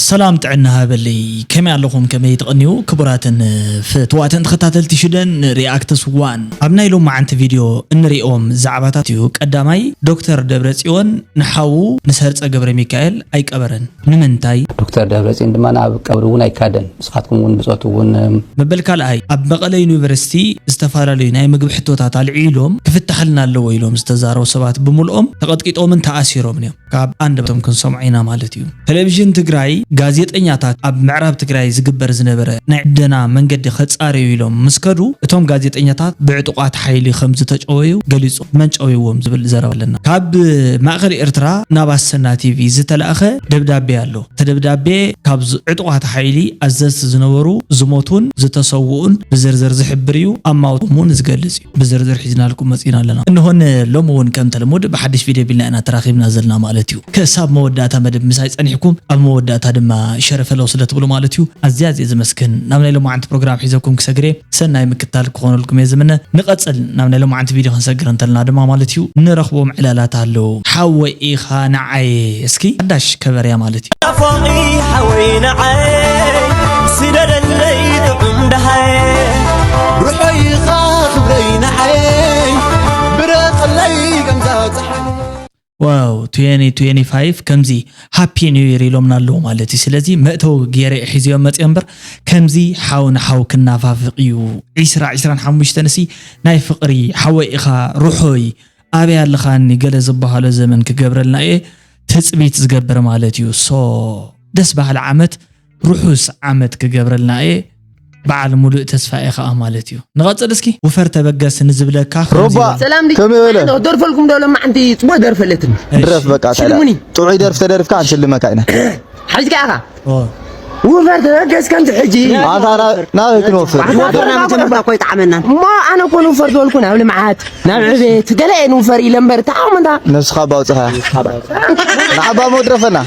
ሰላም ጥዕና ሃበለይ፣ ከመይ ኣለኹም? ከመይ ትቐንዩ? ክቡራትን ፍትዋትን ተኸታተልቲ ሽደን ሪኣክትስ ዋን፣ ኣብ ናይ ሎማዓንቲ ቪድዮ እንሪኦም ዛዕባታት እዩ። ቀዳማይ፣ ዶክተር ደብረጽዮን ንሓዉ ንሰርጸ ገብረ ሚካኤል ኣይቀበረን። ንምንታይ? ዶክተር ደብረጽዮን ድማ ናብ ቀብሪ እውን ኣይካደን። ንስኻትኩም እውን ብጾት እውን፣ እም፣ መበል ካልኣይ፣ ኣብ መቐለ ዩኒቨርሲቲ ዝተፈላለዩ ናይ ምግቢ ሕቶታት ኣልዒሎም ክፍታሕልና ኣለዎ ኢሎም ዝተዛረቡ ሰባት ብምልኦም ተቐጥቂጦምን ተኣሲሮምን እዮም። ካብ ኣንደበቶም ክንሰምዖ ኢና ማለት እዩ። ቴሌቪዥን ትግራይ ጋዜጠኛታት ኣብ ምዕራብ ትግራይ ዝግበር ዝነበረ ናይ ዕደና መንገዲ ከጻርዩ ኢሎም ምስ ከዱ፣ እቶም ጋዜጠኛታት ብዕጡቓት ሓይሊ ከም ዝተጨወዩ ገሊጹ። መን ጨውይዎም ዝብል ዘረባ ኣለና። ካብ ማእከል ኤርትራ ናብ ኣሰና ቲቪ ዝተላእኸ ደብዳቤ ኣሎ። እቲ ደብዳቤ ካብ ዝ-፣ ዕጡቓት ሓይሊ ኣዘዝቲ ዝነበሩ ዝሞቱን ዝተሰውኡን ብዝርዝር ዝሕብር እዩ። ኣማውቶም እውን ዝገልጽ እዩ። ብዝርዝር ሒዝናልኩም መጺና ኣለና። እንሆን ሎሚ እውን ከምቲ ልሙድ ብሓድሽ ቪድዮ ቢልና ኢና ተራኺብና ዘለና ማለት እዩ። ክሳብ መወዳእታ መደብ ምሳይ ጸኒሕኩም፣ ኣብ መወዳእታ ድማ ሸረፈለው ስለ ትብሉ ማለት እዩ። ኣዝያ ኣዝየ ዝመስግን። ናብ ናይ ሎማዓንቲ ፕሮግራም ሒዘኩም ክሰግር እየ። ሰናይ ምክታል ክኾነልኩም እየ ዝምነ። ንቐጽል፣ ናብ ናይ ሎማዓንቲ ቪድዮ ክንሰግር እንተልና ድማ ማለት እዩ፣ ንረኽቦም ዕላላት ኣለዉ። ሓወይ ኢኻ ንዓየ። እስኪ ሓዳሽ ከበርያ ማለት እዩ። ናፋቒ ሓወይ ንዓይ፣ ስደደለይ ጥዑም ደሃይ፣ ርሖይኻ ክብረይ ንዓይ፣ ብረቐለይ ከምዛ ጸሓይ። ዋው፣ ትዌንቲ ትዌንቲ ፋይቭ ከምዚ ሃፒ ኒው ይር ኢሎምና ኣለዉ ማለት እዩ። ስለዚ መእተዊ ገይረ ሒዝዮ መፅዮ እምበር፣ ከምዚ ሓው ንሓው ክናፋፍቕ እዩ። ዒስራ ዒስራን ሓሙሽተን ሲ ናይ ፍቕሪ ሓወይ ኢኻ ርሖይ ኣበይ ኣለኻኒ ገለ ዝበሃሎ ዘመን ክገብረልና እየ ትፅቢት ዝገብር ማለት እዩ። ሶ ደስ በሃሊ ዓመት ርሑስ ዓመት ክገብረልና እየ። በዓል ሙሉእ ተስፋ እየ ኸዓ ማለት እዩ። ንቐጽል እስኪ። ውፈር ተበገስ ንዝብለካ ሩባ፣ ከምዚ ሰላም ዲ-፣ ከመይ በለ? ኣነ ደርፈልኩም ዶ ሎማዓንቲ ጽቡቕ ደርፈለትኒ። እሺ። ድረፍ በቃ፣ ሽልሙኒ። ጥዑይ ደርፍ ተደርፍካ፣ ክንሽልመካ ኢና። ሓይዝካ ኢኻ። ኦ። ውፈር ተበገስ ከምዚ ሕጂ። ኣንታ ና-፣ ናበይ ክንወፍር? ውፈር ናብ መጀመርታ እኮ ይጠዓመና። እሞ ኣነ እኮ ንውፈር ዝበልኩ ናብ ልምዓት፣ ናብ ዕቤት፣ ገለ እየ ንውፈር ኢለ እምበር፣ ተዓወት እንታ። ነብስኻ ባውፅኻ። ንዓባ ሞ ድረፈና።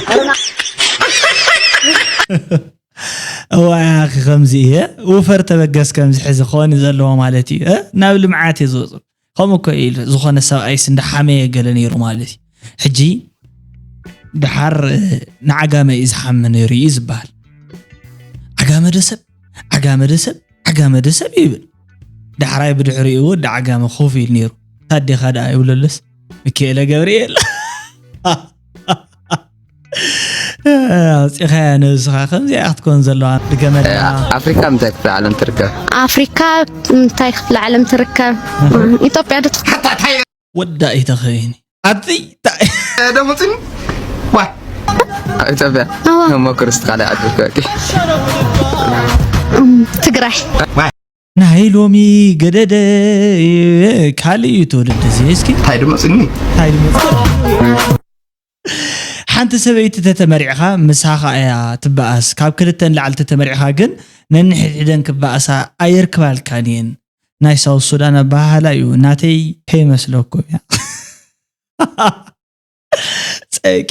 እዋይ ኣኺ ከምዚ እየ፣ ውፈር ተበገስ ከምዚ ሕዚ ክኾን እዩ ዘለዎ ማለት እዩ፣ እ? ናብ ልምዓት እየ ዝወፁ። ከምኡ እኮ እዩ ኢሉ፣ ዝኾነ ሰብኣይስ እንዳ ሓመየ ገለ ነይሩ ማለት እዩ። ሕጂ ደሓር፣ እ፣ ንዓጋመ እዩ ዝሓሚ ነይሩ እዩ ዝበሃል። ዓጋመ ዶ ሰብ፣ ዓጋመ ዶ ሰብ፣ ዓጋመ ዶ ሰብ ይብል። ዳሕራይ ብድሕሪኡ ወዲ ዓጋመ ኮፍ ኢሉ ነይሩ። ታዴኻ ደኣ ይብለሉስ፣ ሚካኤለ ገብርኤል። ኣውፂኻያ ነብስኻ፣ ከምዚኣ ክትኮን ዘለዋ። ድገመልና። ኣፍሪካ ምንታይ ክፍለ ዓለም ትርከብ? ኣፍሪካ ምንታይ ክፍለ ዓለም ትርከብ? ኢትዮጵያ ዶ ትኸውን? ወዳ ኢተኸይኒ። ኣቲ ታ-፣ ደሞፅኒ? ዋ። ኣብ ኢትዮጵያ? ኣዋ። እሞ ክርስቲ ካልኣይ ዓዲ ይርከበኪ። እም፣ ትግራይ። ናይ ሎሚ ገደደ ካልእ እዩ ትውልዲ እዚ። እስኪ እንታይ ድመፅኒ? እንታይ ድመፅኒ? ሓንቲ ሰበይቲ ተተመሪዕኻ ምሳኻ እያ ትበኣስ። ካብ ክልተ ንላዕሊ ተተመሪዕኻ ግን ነንሕድሕደን ክበኣሳ ኣየርክባልካን እየን። ናይ ሳውት ሱዳን ኣበሃህላ እዩ። ናተይ ከይመስለኩም እያ። ጸቂ።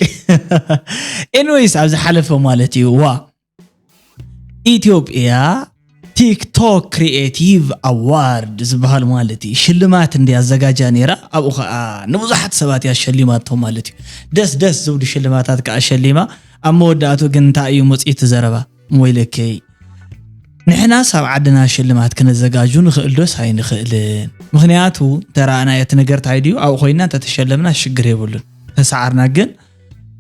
ኤኒዌይስ፣ ኣብ ዝሓለፈ ማለት እዩ፣ ዋ፣ ኢትዮጵያ ቲክቶክ ክሪኤቲቭ ኣዋርድ ዝበሃል ማለት እዩ፣ ሽልማት እንድያ ኣዘጋጃ ነይራ። ኣብኡ ኸኣ ንብዙሓት ሰባት እያ ሸሊማቶም ማለት እዩ። ደስ ደስ ዝብሉ ሽልማታት ከኣ ሸሊማ። ኣብ መወዳእቱ ግን እንታይ እዩ መጺኡ እቲ ዘረባ? ወይለከይ፣ ንሕናስ ኣብ ዓድና ሽልማት ክነዘጋጁ ንኽእል ዶስ ኣይንኽእልን? ምኽንያቱ፣ እንተ ረኣናዮ እቲ ነገር እንታይ ድዩ? ኣብኡ ኮይንና እንተ ተሸለምና ሽግር የብሉን። ተሰዓርና ግን፣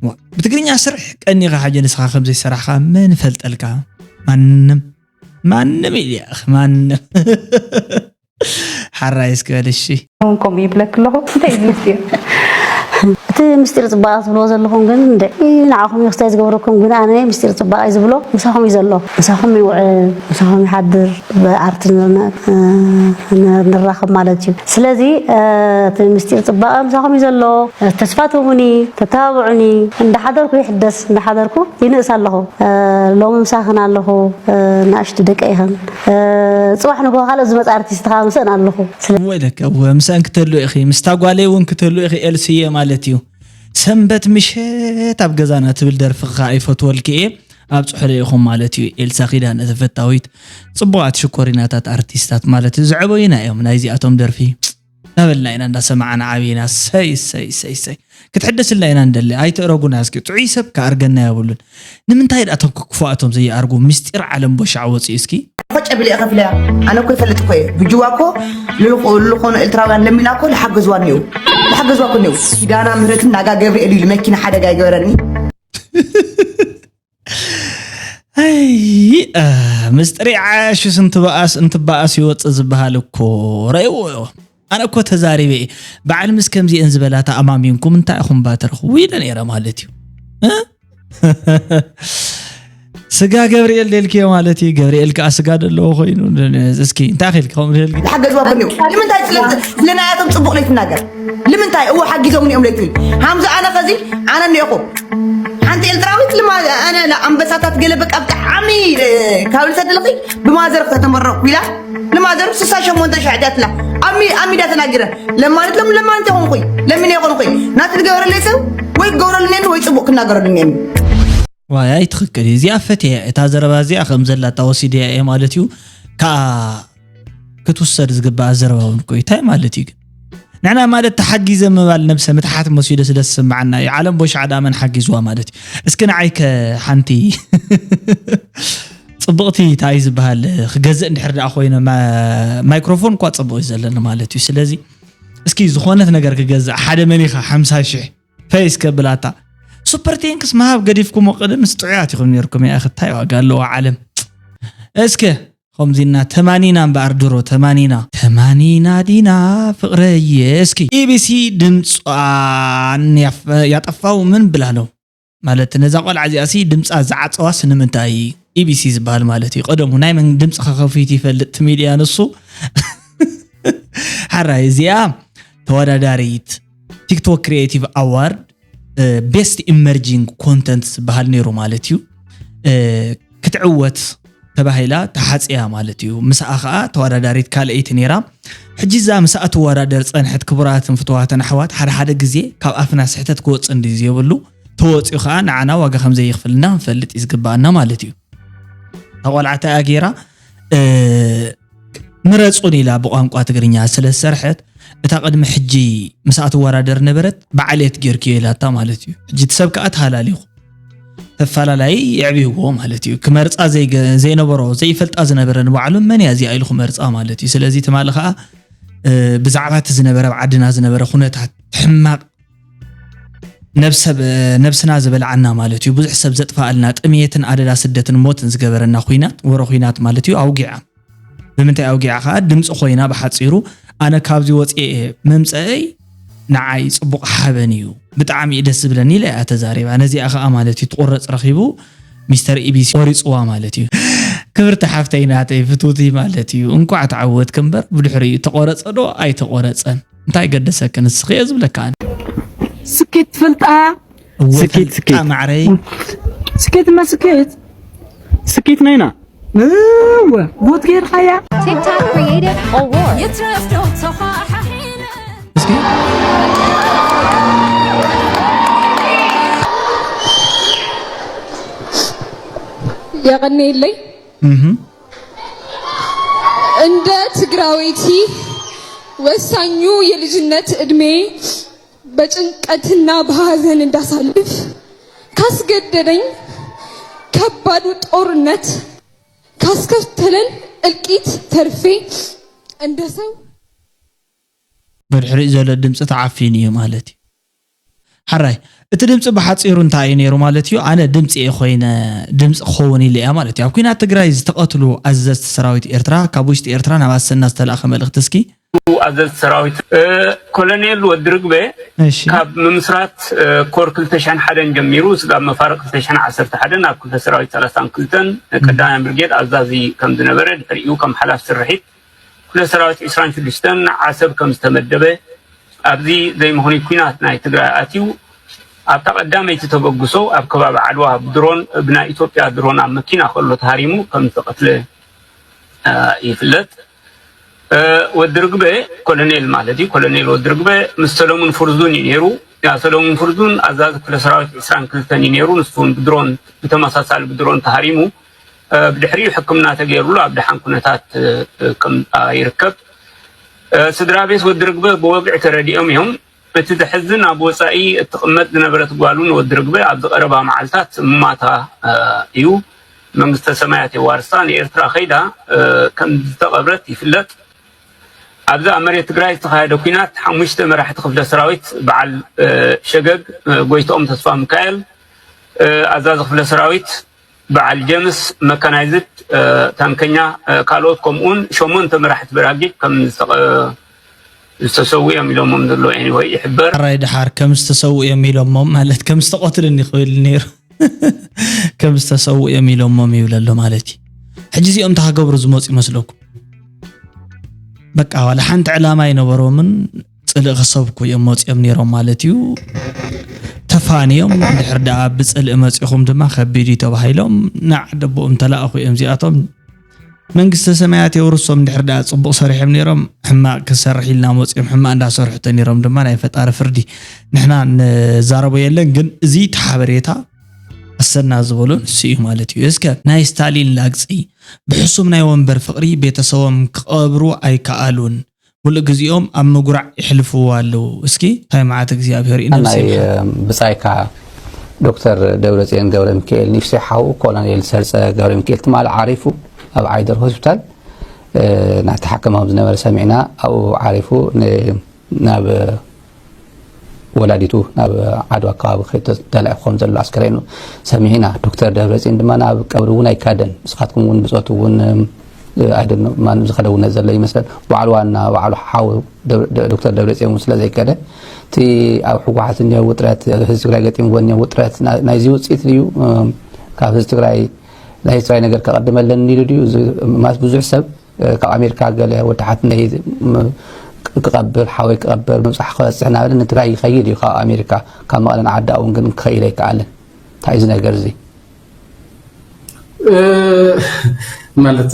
ዋ፣ ብትግርኛ ስርሕ ቀኒኻ ሕጂ ንስኻ ከም ዘይሰራሕካ መን ይፈልጠልካ? ማንም፣ ማንም ኢሉ፣ ያኽ፣ ማንም። ሓራይ እስኪ በል፣ እሺ። እውን ከምኡ ይብለክ ኣለኹ። እንታይ እዩ ምስጢር? እቲ ምስጢር ጽባቐ ትብልዎ ዘለኹም ግን፣ እንደ ንዓኹም እዩ ክስታይ ዝገብረኩም፣ ግን ኣነ ምስጢር ጽባቐ እዩ ዝብሎ፣ ምሳኹም እዩ ዘሎ። ምሳኹም ይውዕል፣ ምሳኹም ይሓድር፣ ብኣርቲ ንር-፣ ን-፣ ንራኸብ ማለት እዩ። ስለዚ፣ እ፣ እቲ ምስጢር ጽባቐ ምሳኹም እዩ ዘሎ። ተስፋ ትህቡኒ፣ ተተባብዑኒ። እንዳሓደርኩ ይሕደስ፣ እንዳሓደርኩ ይንእስ ኣለኹ። እ፣ ሎሚ ምሳኽን ኣለኹ፣ እ፣ ንኣሽቱ ደቀይ ኢኽን። እ፣ ጽባሕ ንግሆ ካልኦት ዝመጽእ ኣርቲስት ከኣ ምስእን ኣለኹ። ስለ- እወ ኢለካ፣ እወ፣ ምስኣን ክትህሉ ኢኺ፣ ምስታ ጓለይ እውን ክትህሉ ኢኺ፣ ኤልስየ ማለት እዩ። ሰንበት ምሸት ኣብ ገዛና ትብል ደርፊ ከኣ ይፈትወልኪ እየ። ኣብጽሑለይ ኢኹም ማለት እዩ። ኤልሳ ኪዳነ ተፈታዊት፣ ጽቡቓት ሽኮሪናታት ኣርቲስታት ማለት እዩ። ዘዕበዩና እዮም ናይዚኣቶም ደርፊ። እናበልና ኢና እንዳሰማዕና ዓብና። ሰይ ሰይ ሰይ ሰይ ክትሕደስልና ኢና እንደሊ። ኣይትእረጉና እስኪ። ጥዑይ ሰብ ክኣርገና የብሉን። ንምንታይ ደኣ እቶም ክፉኣቶም ዘይኣርጉ? ምስጢር ዓለም ቦሻዕ ወፂኡ እስኪ። ኮጨ ብለ ከፍለያ። ኣነ እኮ ይፈልጥ እኮ እየ። ብጅዋ እኮ ልልኾ- ልኾኑ ኤርትራውያን ለሚና እኮ ልሓገዝዋ እኒው ልሓገዝዋ እኮ እኒው። ኪዳና ምህረትን ናጋ ገብርኤል እዩ መኪና ሓደጋ ይገበረኒ። ኣይ፣ እ፣ ምስጢር ይዓያሹስ እንትበኣስ- እንትበኣስ ይወፅእ ዝበሃል እኮ ረእዎ። ኣነ እኮ ተዛሪበ እየ። በዓል ምስ ከምዚአን ዝበላ ተኣማሚንኩም እንታይ ኢኹም ባትረኽቡ ኢለ ነይረ ማለት እዩ። እ? ስጋ ገብርኤል ደልክዮ ማለት እዩ። ገብርኤል ከዓ ስጋ ደለዎ ኮይኑ እስኪ እንታይ ኺልኪ ከምኡ ደልኪ? ሓገዝዋ በኒው ንምንታይ ስለ ስለናያቶም ፅቡቅ ለይትናገር ንምንታይ እዎ ሓጊዞም እዮም ለይትብል ሃምዚ ኣነ ከዚ ኣነ እኒኦኹ ሓንቲ ኤርትራዊት ልማ ኣነ ኣንበሳታት ገለ በቃ ብጣዕሚ ካብ ልሰድልኺ ብማዘር ከተመረኩ ኢላ ንማዘር ስሳ ሸሞንተ ሽሕ ድያትላ ኣብ ሚ- ኣብ ሚድያ ተናጊረ ለማኒት ሎም ለማኒት ይኾንኩይ ለሚነ ይኾንኩይ ናቲ ዝገበረለይ ሰብ ወይ ክገብረሉ እኒአኒ ወይ ፅቡቅ ክናገረሉ እኒአኒ ዋይ ኣይትኽክል እዩ። እዚኣ ፈትየ እታ ዘረባ እዚኣ ከም ዘላታ ወሲድያ እየ ማለት እዩ። ከዓ ክትውሰድ ዝግባኣ ዘረባ እውን እኮ እዩ። እንታይ ማለት እዩ ግን? ንሕና ማለት ተሓጊዘ ምባል ነብሰ ምትሓት መሲሉ ስለ ዝስምዓና እዩ። ዓለም ቦሻዕ ደኣ መን ሓጊዝዋ ማለት እዩ። እስኪ ንዓይ ከ ሓንቲ ፅብቕቲ እንታይ እዩ ዝበሃል ክገዝእ እንድሕር ደኣ ኮይነ ማ- ማይክሮፎን እኳ ፅቡቕ እዩ ዘለኒ ማለት እዩ። ስለዚ እስኪ ዝኾነት ነገር ክገዝእ ሓደ መሊኻ ሓምሳ ሽሕ ፌስ ከብላታ ሱፐር ቴንክስ ምሃብ ገዲፍኩሞ ቅድምስ ጥዑያት ኢኹም ነርኩም። ያ እኽታይ ዋጋ ኣለዋ ዓለም። እስከ ከምዚና ተማኒና እምበኣር ድሮ ተማኒና ተማኒና ዲና ፍቕረየ እስኪ ኢቢሲ ድምፃን ያፍ- ያጠፋው ምን ብላ ነው ማለት ነዛ ቆልዓ እዚኣ ሲ ድምፃ ዝዓፀዋስ ንምንታይ ኢቢሲ ዝበሃል ማለት እዩ ቀደሙ ናይ መን ድምፂ ከከፊት ይፈልጥ ሚድያ ንሱ ሓራይ እዚኣ ተወዳዳሪት ቲክቶክ ክሪኤቲቭ ኣዋርድ ቤስት ኢመርጂንግ ኮንተንት ዝበሃል ነይሩ ማለት እዩ ክትዕወት ተባሂላ ተሓፅያ ማለት እዩ ምስኣ ከዓ ተወዳዳሪት ካልአይቲ ነይራ ሕጂ እዛ ምስኣ ትወዳደር ፀንሐት ክቡራትን ፍትዋትን ኣሕዋት ሓደ ሓደ ግዜ ካብ ኣፍና ስሕተት ክወፅእ እንዲ ዘይብሉ ተወፂኡ ከዓ ንዓና ዋጋ ከም ዘይኽፍልና ክንፈልጥ እዩ ዝግበኣና ማለት እዩ እታ ቆልዓ እንታይ እያ ገይራ ምረፁን ኢላ ብቋንቋ ትግርኛ ስለ ዝሰርሐት እታ ቅድሚ ሕጂ ምስኣ ትወዳደር ነበረት በዓልየት ጌርክዮ ኢላታ ማለት እዩ ሕጂ እቲ ሰብ ከዓ ተሃላሊኹ ተፋላላይ የዕብይዎ ማለት እዩ ክመርፃ ዘይገ- ዘይነበሮ ዘይፈልጣ ዝነበረ ንባዕሉ መን እያ እዚኣ ኢሉ ክመርፃ ማለት እዩ ስለዚ ትማሊ ከዓ ብዛዕባ እቲ ዝነበረ ኣብ ዓድና ዝነበረ ኩነታት ሕማቕ ነብሰ ነብስና ዝበልዓና ማለት እዩ ብዙሕ ሰብ ዘጥፋኣልና ጥምየትን ኣደዳ ስደትን ሞትን ዝገበረና ኩናት ወረ ኩናት ማለት እዩ ኣውጊዓ ብምንታይ ኣውጊዓ ከዓ ድምፂ ኮይና ብሓፂሩ ኣነ ካብዚ ወፅኤ ምምፀአይ ንዓይ ፅቡቕ ሓበን እዩ ብጣዕሚ እዩ ደስ ዝብለኒ ኢለ እያ ተዛሪባ ነዚኣ ከዓ ማለት እዩ ትቁረፅ ረኪቡ ሚስተር ኢቢሲ ቆሪፅዋ ማለት እዩ ክብርቲ ሓፍተይ ናተይ ፍትውቲ ማለት እዩ እንኳዕ ተዓወትክ እምበር ብድሕሪኡ ተቆረፀ ዶ ኣይተቆረፀን እንታይ ገደሰኪ ንስኺ እየ ዝብለካ ኣነ ስኬት ትፈልጣ እወ ስኬት፣ ፈልጣ ስኬት። ማዕረይ ስኬትማ ስኬት ስኬት ናይና እወ ቦት ጌርካያ TikTok Creative Award. እስኪ የቐንየለይ እህ እንደ ትግራዊቲ ወሳኙ የልጅነት እድሜ በጭንቀትና በሐዘን እንዳሳልፍ ካስገደደኝ ከባዱ ጦርነት ካስከተለን እልቂት ተርፌ እንደ ሰው ብድሕሪኡ ዘሎ ድምፂ ተዓፊኑ እዩ ማለት እዩ ሓራይ እቲ ድምፂ ብሓፂሩ እንታይ እዩ ነይሩ ማለት እዩ ኣነ ድምፂ እየ ኮይነ ድምፂ ክኸውን ኢለ እያ ማለት እዩ ኣብ ኩናት ትግራይ ዝተቐትሉ ኣዘዝቲ ሰራዊት ኤርትራ ካብ ውሽጢ ኤርትራ ናብ ኣሰና ዝተላእኸ መልእኽቲ እስኪ ኣዘዝቲ ሰራዊት ኮሎኔል ወዲ ርግበ ካብ ምምስራት ኮር ክልተ ሽሕን ሓደን ጀሚሩ ስጋብ መፋርቕ ክልተ ሽሕን ዓሰርተ ሓደን ኣብ ክፍለ ሰራዊት ሰላሳን ክልተን ቀዳማይ ብርጌድ ኣዛዚ ከም ዝነበረ ድሕሪኡ ከም ሓላፊ ስርሒት ክፍለ ሰራዊት ዕስራን ሽዱሽተን ዓሰብ ከም ዝተመደበ ኣብዚ ዘይምኽኑይ ኲናት ናይ ትግራይ ኣትዩ ኣብታ ቀዳመይቲ ተበግሶ ኣብ ከባቢ ዓድዋ ብድሮን ብናይ ኢትዮጵያ ድሮን ኣብ መኪና ከሎ ተሃሪሙ ከም ዝተቐትለ ይፍለጥ። ወዲ ርግበ ኮሎኔል ማለት እዩ። ኮሎኔል ወዲ ርግበ ምስ ሰለሙን ፍርዙን እዩ ነይሩ። ያ ሰለሙን ፍርዙን ኣዛዚ ክፍለ ሰራዊት ዕስራን ክልተን እዩ ነይሩ። ንሱ እውን ብድሮን ብተመሳሳሊ ብድሮን ተሃሪሙ ብድሕሪኡ ሕክምና ተገይርሉ ኣብ ደሓን ኩነታት ከም ይርከብ። ስድራ ቤት ወዲ ርግበ ብወግዒ ተረዲኦም እዮም። እቲ ዘሕዝን፣ ኣብ ወጻኢ እትቕመጥ ዝነበረት ጓሉ ንወዲ ርግበ ኣብዚ ቀረባ መዓልታት ምማታ እዩ። መንግስተ ሰማያት የዋርሳ። ንኤርትራ ከይዳ ከም ዝተቐብረት ይፍለጥ። ኣብዚ ኣብ መሬት ትግራይ ዝተኻየደ ኲናት ሓሙሽተ መራሕቲ ክፍለ ሰራዊት በዓል ሸገግ፣ ጎይትኦም ተስፋ ሚካኤል፣ ኣዛዚ ክፍለ ሰራዊት በዓል ጀምስ፣ መካናይዝድ፣ ታንከኛ፣ ካልኦት ከምኡውን ሸሞንተ መራሕቲ በራጊድ ከም ዝተሰው እዮም ኢሎሞም ዘሎ። Anyway፣ ይሕበር። ሕራይ ድሓር ከም ዝተሰው እዮም ኢሎሞም ማለት ከም ዝተቆትልን ይኽእል ነይሩ። ከም ዝተሰው እዮም ኢሎሞም ይብል ኣሎ ማለት እዩ። ሕጂ እዚኦም እንታይ ክገብሩ ዝመፁ ይመስለኩም? በቃ ዋላ ሓንቲ ዕላማ ኣይነበሮምን። ፅልኢ ክሰብኩ እዮም መፂኦም ነይሮም ማለት እዩ። ተፋንዮም እንድሕር ደኣ ብፅልኢ መፂኹም ድማ ከቢድ እዩ ተባሂሎም ንዓዲ ኣቦኦም ተላእኹ እዮም እዚኣቶም። መንግስተ ሰማያት የውርሶም። እንድሕር ደኣ ፅቡቕ ሰሪሖም ነይሮም ሕማቕ ክሰርሕ ኢልና መፂኦም ሕማቕ እንዳሰርሑ ተነይሮም ድማ ናይ ፈጣሪ ፍርዲ ንሕና ንዛረቦ የለን። ግን እዚ እቲ ሓበሬታ ኣሰና ዝበሎ ንሱ እዩ ማለት እዩ። እስከ ናይ ስታሊን ላግፂ ብሕሱም ናይ ወንበር ፍቕሪ ቤተሰቦም ክቐብሩ ኣይከኣሉን። ሙሉእ ግዜኦም ኣብ ምጉራዕ ይሕልፍዎ ኣለዉ። እስኪ እንታይ መዓት እግዚኣብሔር እዩ ነብሲ ናይ ይምሓር። ብጻይካ ዶክተር ደብረጽዮን ገብረ ሚካኤል ንእሽተይ ሓው ኮሎኔል ሰርጸ ገብረ ሚካኤል ትማሊ ዓሪፉ ኣብ ዓይደር ሆስፒታል እናተሓከመ ከም ዝነበረ ሰሚዕና። ኣብኡ ዓሪፉ ናብ ወላዲቱ ናብ ዓድዋ ኣከባቢ ከይተላኢኹ ከም ዘሎ ኣስከሬኑ ሰሚዕና። ዶክተር ደብረጽዮን ድማ ናብ ቀብሪ እውን ኣይካደን። ንስኻትኩም እውን ብጾቱ እውን ኣይደን ማንም ዝኸደ እውን ዘሎ ይመስለን። ባዕሉ ዋና ባዕሉ ሓው ዶክተር ደብረጽዮን እውን ስለ ዘይከደ እቲ ኣብ ህወሓት እኒኦ ውጥረት፣ ህዝቢ ትግራይ ገጢምዎ እኒኦ ውጥረት ናይዚ ውፅኢት ድዩ? ካብ ህዝቢ ትግራይ ናይ ህዝቢ ትግራይ ነገር ከቐድም ኣለኒ ኢሉ ድዩ? ማለት ብዙሕ ሰብ ካብ ኣሜሪካ ገለ ወዲ ሓትነይ ክቐብር ሓወይ ክቐብር ምብፃሕ ክበፅሕ እናበለ ንትግራይ ይኸይድ እዩ ካብ ኣሜሪካ። ካብ መቐለ ንዓዲ እውን ግን ክኸይድ ኣይከኣለን። እንታይ እዚ ነገር እዚ ማለት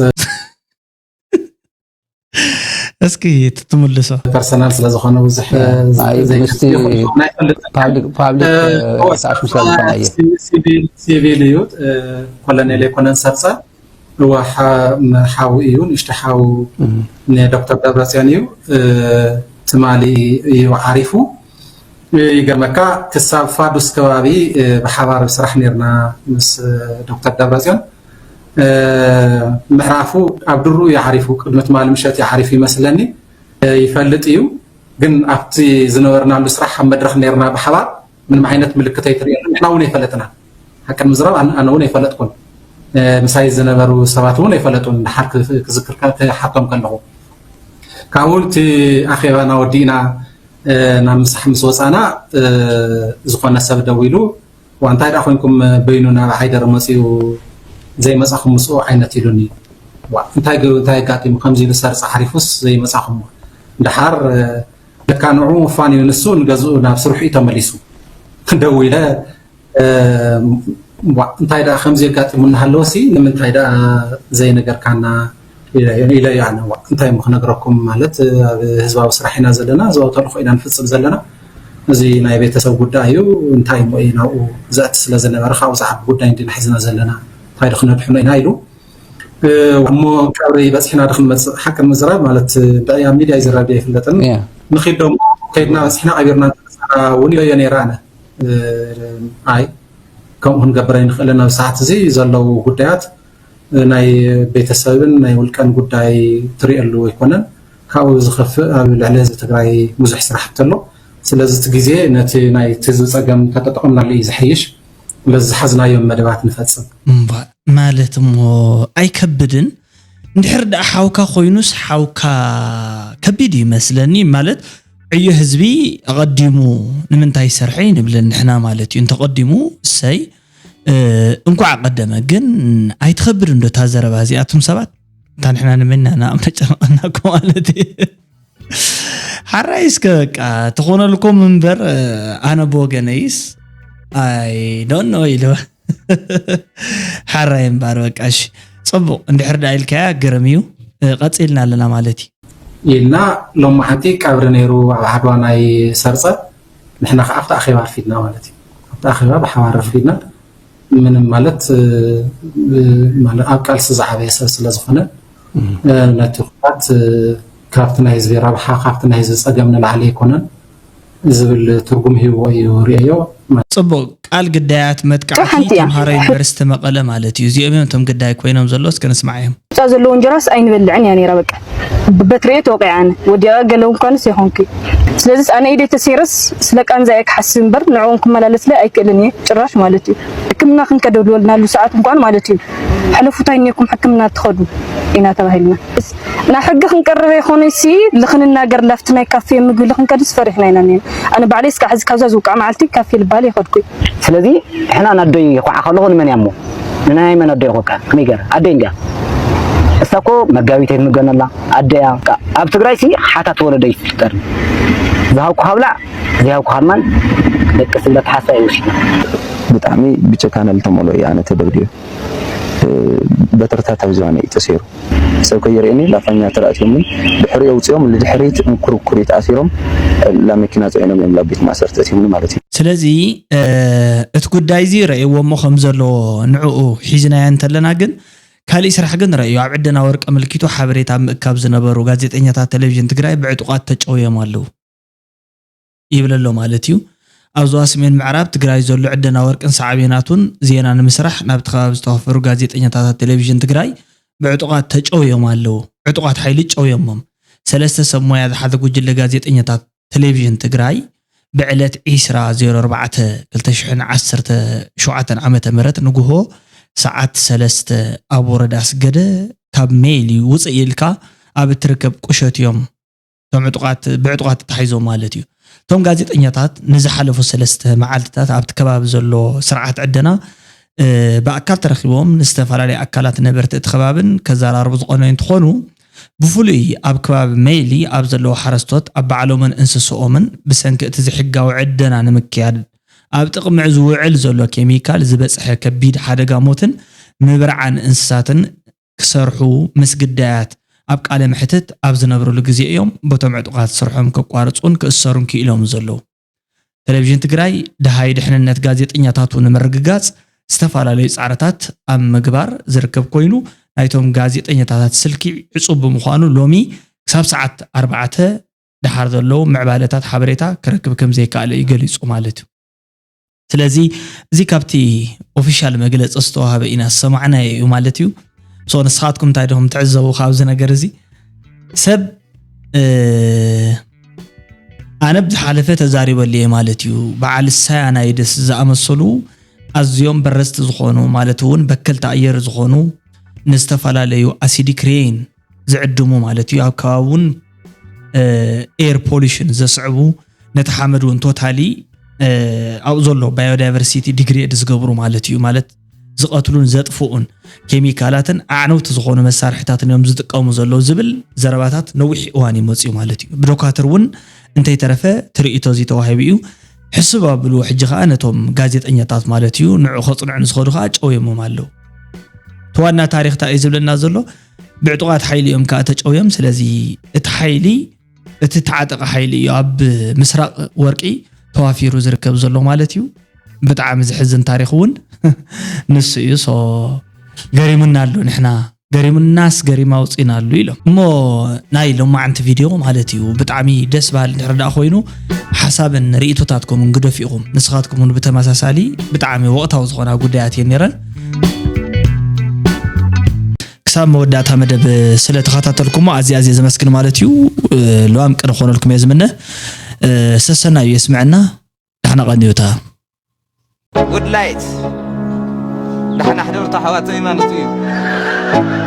እስኪ ትትምልሶ ፐርሰናል ስለዝኾነ ብዙሕ ፓብሊክ ተኣሽሙ ስለዝኾነ እየ። ሲቪል እዩ። ኮሎኔል ኣይኮነን ሰርፀ እዋ ሓዊ እዩ፣ ንእሽቶ ሓው ንዶክተር ደብረፅዮን እዩ። ትማሊ እዩ ዓሪፉ። ይገርመካ ክሳብ ፋዱስ ከባቢ ብሓባር ስራሕ ነርና ምስ ዶክተር ደብረፅዮን። ምዕራፉ ኣብ ድሩ እዩ ዓሪፉ፣ ቅድሚ ትማሊ ምሸት እዩ ዓሪፉ ይመስለኒ። ይፈልጥ እዩ ግን ኣብቲ ዝነበርናሉ ስራሕ ኣብ መድረኽ ነርና ብሓባር ምንም ዓይነት ምልክት ኣይትርእየሉ። ንሕና እውን ኣይፈለጥና። ሓቂ ንምዝራብ ኣነ እውን ኣይፈለጥኩን። ምሳይ ዝነበሩ ሰባት እውን ኣይፈለጡን። ድሓር ክዝክር ክሓቶም ከለኹ ካብኡ እቲ ኣኼባና ወዲእና ናብ ምሳሕ ምስ ወፃና ዝኾነ ሰብ ደዊሉ ዋ እንታይ ደኣ ኮይንኩም በይኑ ናብ ሓይደር መፂኡ ዘይመፃኹም ምስኡ ዓይነት ኢሉኒ። ዋ እንታይ ገ እንታይ ኣጋጢሙ ከምዚ ኢሉ ሰርፂ ሓሪፉስ ዘይመፃኹም? ድሓር ለካ ንዑ ምፋን እዩ ንሱ ንገዝኡ ናብ ስርሑ እዩ ተመሊሱ። ደዊለ ዋ እንታይ ደኣ ከምዚ ኣጋጢሙ እናሃለወሲ ንምንታይ ደኣ ዘይነገርካና ኢለዮ ኣነ። ዋ እንታይ እሞ ክነግረኩም ማለት ኣብ ህዝባዊ ስራሕ ኢና ዘለና፣ ህዝባዊ ተልእኾ ኢና ንፍፅም ዘለና። እዚ ናይ ቤተሰብ ጉዳይ እዩ፣ እንታይ እሞ እዩ ናብኡ ዘእቲ ስለ ዝነበረ ካብኡ ዝዓቢ ጉዳይ እንዲና ሒዝና ዘለና፣ እንታይ ዶ ክነድሕኖ ኢና ኢሉ። እሞ ቀብሪ በፂሕና ዶ ክንመፅእ ሓቂ ንምዝራብ ማለት ብዕያ ሚድያ ይዝረብ ዶ ኣይፍለጥን። ንኺድ ዶሞ ከይድና በፂሕና ቀቢርና እውን ኢለዮ ነይረ ኣነ። ኣይ ከምኡ ክንገብር ኣይንኽእልን። ኣብ ሰዓት እዚ ዘለዉ ጉዳያት ናይ ቤተሰብን ናይ ውልቀን ጉዳይ ትሪእሉ ኣይኮነን። ካብኡ ዝኸፍእ ኣብ ልዕሊ ህዝቢ ትግራይ ብዙሕ ስራሕቲ ኣሎ። ስለዚ እቲ ግዜ ነቲ ናይ እቲ ህዝቢ ፀገም ተጠጠቐምናሉ እዩ ዝሐይሽ። ስለዚ ዝሓዝናዮም መደባት ንፈፅም። እምባ ማለት እሞ ኣይከብድን? እንድሕር ደኣ ሓውካ ኮይኑስ ሓውካ ከቢድ እዩ መስለኒ። ማለት ዕዮ ህዝቢ ኣቐዲሙ ንምንታይ ሰርሐ ይንብለን ንሕና ማለት እዩ። እንተቐዲሙ እሰይ እንኳዕ ቀደመ። ግን ኣይትኸብድ እንዶ እታ ዘረባ እዚኣቱም ሰባት? እታ ንሕና ንመና ንኣምነ ጨነቐናኩ ማለት እዩ። ሓራይ እስከ በቃ ትኾነልኩም እምበር ኣነ ብወገነይስ ኣይ ዶኖ ኢሉ ሓራይ እምባር በቃ እሺ። ፅቡቕ እንድሕር ዳ ኢልካያ ግርም እዩ። ቀፂልና ኣለና ማለት እዩ። ኢልና ሎማዓንቲ ቀብሪ ነይሩ ኣብ ዓድዋ ናይ ሰርፀ ንሕና ከዓ ኣብቲ ኣኼባ ኣርፊድና ማለት እዩ። ኣብቲ ኣኼባ ብሓባር ኣርፊድና ምንም ማለት ኣብ ቃልሲ ዝዓበየ ሰብ ስለ ዝኾነ ነቲ ኩነት ካብቲ ናይ ህዝቢ ረብሓ፣ ካብቲ ናይ ህዝቢ ጸገም ንላዕሊ ኣይኮነን ዝብል ትርጉም ሂብዎ እዩ ርእዮ። ጽቡቕ። ቃል ግዳያት መጥቃዕቲ ሓንቲ እያ። ተምሃሮ ዩኒቨርሲቲ መቐለ ማለት እዩ። እዚኦም እዮም እቶም ግዳይ ኮይኖም ዘለዉ። እስከ ንስማዕ እዮም። ብጫ ዘለዎ እንጀራስ ኣይንበልዕን እያ ነይራ። በቃ በትሬ ተወቂዐ ኣነ ወዲያ ገለ እንኳንስ ይኾንኩ። ስለዚህ ኣነ ኢደይ ተሲረስ ስለ ቃንዛ እየ ክሓስብ እምበር ንዕኦም ክመላለስለ ኣይክእልን እየ ጭራሽ ማለት እዩ። ሕክምና ክንከደልወልናሉ ሰዓት እንኳን ማለት እዩ። ሕለፉ ታይኔኩም ሕክምና ትኸዱ ኢና ተባሂልና። እና ሕጊ ክንቀርብ ይኾነ ሲ ልኽንናገር ላፍቲ ናይ ካፌ ምግቢ ልኽንከድስ ፈሪሕና ኢና ነን። ኣነ ባዕለይ እስካ ሕዚ ካብዛ ዝውቃዕ መዓልቲ ካፌ ልባል ይኸድኩ። ስለዚ ሕና ናደይ ይኹዓ ከለኹ ንመን ያሞ ንናይ መን ኣደይ ይኹካ ከመይ ገር ኣደይ እንዲያ እሳኮ መጋቢት የትምገነላ ኣደያ ኣብ ትግራይ ሲ ሓታት ወለደ ይፍጠር ዝሃውኩ ሃብላዕ ዘይሃውኩ ሃልማን ደቂ ስለት ሓሳ ይውሽና ብጣዕሚ ብጭካነ ዝተመልኦ እዩ ኣነ ተደብዲበ በትርታት ኣብ ዝባነይ ተሰይሩ ሰብ ከይርእየኒ ላፋኛ ተራእትዮምን ድሕሪኡ ኣውፂኦም ንድሕሪት እንኩርኩሪት ኣሲሮም ላመኪና ፅዒኖም እዮም ላቤት ማእሰርቲ ኣእትዮምኒ ማለት እዩ። ስለዚ እቲ ጉዳይ እዚ ረእይዎ እሞ ከም ዘሎ ንዕኡ ሒዝናዮ እንተለና ግን ካሊእ ስራሕ ግን ረእዩ ኣብ ዕደና ወርቂ ኣመልኪቱ ሓበሬታ ኣብ ምእካብ ዝነበሩ ጋዜጠኛታት ቴሌቪዥን ትግራይ ብዕጡቓት ተጨውዮም ኣለዉ። ይብል ኣሎ ማለት እዩ። ኣብ ዞባ ሰሜን ምዕራብ ትግራይ ዘሎ ዕደና ወርቅን ሳዕቤናቱን ዜና ንምስራሕ ናብቲ ከባቢ ዝተዋፈሩ ጋዜጠኛታት ቴሌቪዥን ትግራይ ብዕጡቓት ተጨውዮም ኣለዉ። ዕጡቓት ሓይሊ ጨውዮሞም። ሰለስተ ሰብ ሞያ ዝሓዘ ጉጅለ ጋዜጠኛታት ቴሌቪዥን ትግራይ ብዕለት ዒስራ ዜሮ ኣርባዕተ ክልተ ሽሕን ዓሰርተ ሸውዓተን ዓመተ ምህረት ንግሆ ሰዓት ሰለስተ ኣብ ወረዳ ኣስገደ ካብ ሜሊ ውፅእ ኢልካ ኣብ እትርከብ ቁሸት እዮም እቶም ዕጡቓት ብዕጡቓት ተታሒዞም ማለት እዩ። እቶም ጋዜጠኛታት ንዝሓለፉ ሰለስተ መዓልትታት ኣብቲ ከባቢ ዘሎ ስርዓት ዕደና ብኣካል ተረኺቦም ንዝተፈላለዩ ኣካላት ነበርቲ እቲ ከባብን ከዘራርቡ ዝቐነዩ እንትኾኑ ብፍሉይ ኣብ ከባቢ ሜሊ ኣብ ዘለዉ ሓረስቶት ኣብ ባዕሎምን እንስስኦምን ብሰንኪ እቲ ዘይሕጋዊ ዕደና ንምክያድ ኣብ ጥቕሚ ዝውዕል ዘሎ ኬሚካል ዝበፅሐ ከቢድ ሓደጋ ሞትን ምብርዓን እንስሳትን ክሰርሑ ምስ ግዳያት ኣብ ቃለ መሕትት ኣብ ዝነብርሉ ግዜ እዮም በቶም ዕጡቓት ስርሖም ከቋርፁን ክእሰሩን ክኢሎም ዘለዉ። ቴሌቪዥን ትግራይ ደሃይ ድሕንነት ጋዜጠኛታቱ ንምርግጋፅ ዝተፈላለዩ ፃዕርታት ኣብ ምግባር ዝርከብ ኮይኑ ናይቶም ጋዜጠኛታት ስልኪ ዕፁብ ብምዃኑ ሎሚ ክሳብ ሰዓት ኣርባዕተ ደሓር ዘለዉ ምዕባለታት ሓበሬታ ክረክብ ከምዘይከኣለ እዩ ገሊፁ ማለት እዩ። ስለዚ እዚ ካብቲ ኦፊሻል መግለፂ ዝተዋሃበ ኢና ዝሰማዕናዮ እዩ ማለት እዩ። ሶ ንስኻትኩም እንታይ ዲኹም ትዕዘቡ ካብዚ ነገር እዚ? ሰብ ኣነ ብዝሓለፈ ተዛሪበሉ እየ ማለት እዩ። በዓል ሳያናይድስ ዝኣመሰሉ ኣዝዮም በረስቲ ዝኾኑ ማለት እውን በከልቲ ኣየር ዝኾኑ ንዝተፈላለዩ ኣሲዲክ ሬይን ዝዕድሙ ማለት እዩ። ኣብ ከባቢ እውን ኤር ፖሊሽን ዘስዕቡ ነቲ ሓመድ እውን ቶታሊ ኣብኡ ዘሎ ባዮዳይቨርሲቲ ዲግሬድ ዝገብሩ ማለት እዩ ማለት ዝቐትሉን ዘጥፍኡን ኬሚካላትን ኣዕነውቲ ዝኾኑ መሳርሕታትን እዮም ዝጥቀሙ ዘለዉ ዝብል ዘረባታት ነዊሕ እዋን እዩ መፅዩ ማለት እዩ። ብዶካትር እውን እንተይተረፈ ትርኢቶ እዚ ተዋሂቡ እዩ። ሕስብ ኣብሉ ሕጂ ከዓ ነቶም ጋዜጠኛታት ማለት እዩ ንዑ ከፅንዑ ንዝኸዱ ከዓ ጨውዮሞም ኣለዉ። እቲ ዋና ታሪክ እንታይ እዩ ዝብለና ዘሎ? ብዕጡቓት ሓይሊ እዮም ከዓ ተጨውዮም። ስለዚ እቲ ሓይሊ እቲ ተዓጠቐ ሓይሊ እዩ ኣብ ምስራቕ ወርቂ ተዋፊሩ ዝርከብ ዘሎ ማለት እዩ። ብጣዕሚ ዝሕዝን ታሪክ እውን ንሱ እዩ። ሶ ገሪሙና ኣሎ ንሕና ገሪሙናስ ገሪማ ኣውፂናሉ ኢሎም እሞ ናይ ሎማዓንቲ ቪድዮ ማለት እዩ ብጣዕሚ ደስ በሃሊ እንድሕር ደኣ ኮይኑ ሓሳብን ርእይቶታትኩምን ግደፉ ኢኹም። ንስኻትኩም እውን ብተመሳሳሊ ብጣዕሚ ወቕታዊ ዝኾና ጉዳያት እየን ነይረን። ክሳብ መወዳእታ መደብ ስለ ተኸታተልኩሞ ኣዝየ ኣዝየ ዘመስግን ማለት እዩ። ልዋም ቅን ክኾነልኩም እየ ዝምነ። ሰሰና እዩ የስምዐና። ዳሕና ቀንዩታ። ጉድ ላይት ዳሕና ሕደርቱ ኣሕዋተይ ማለት እዩ።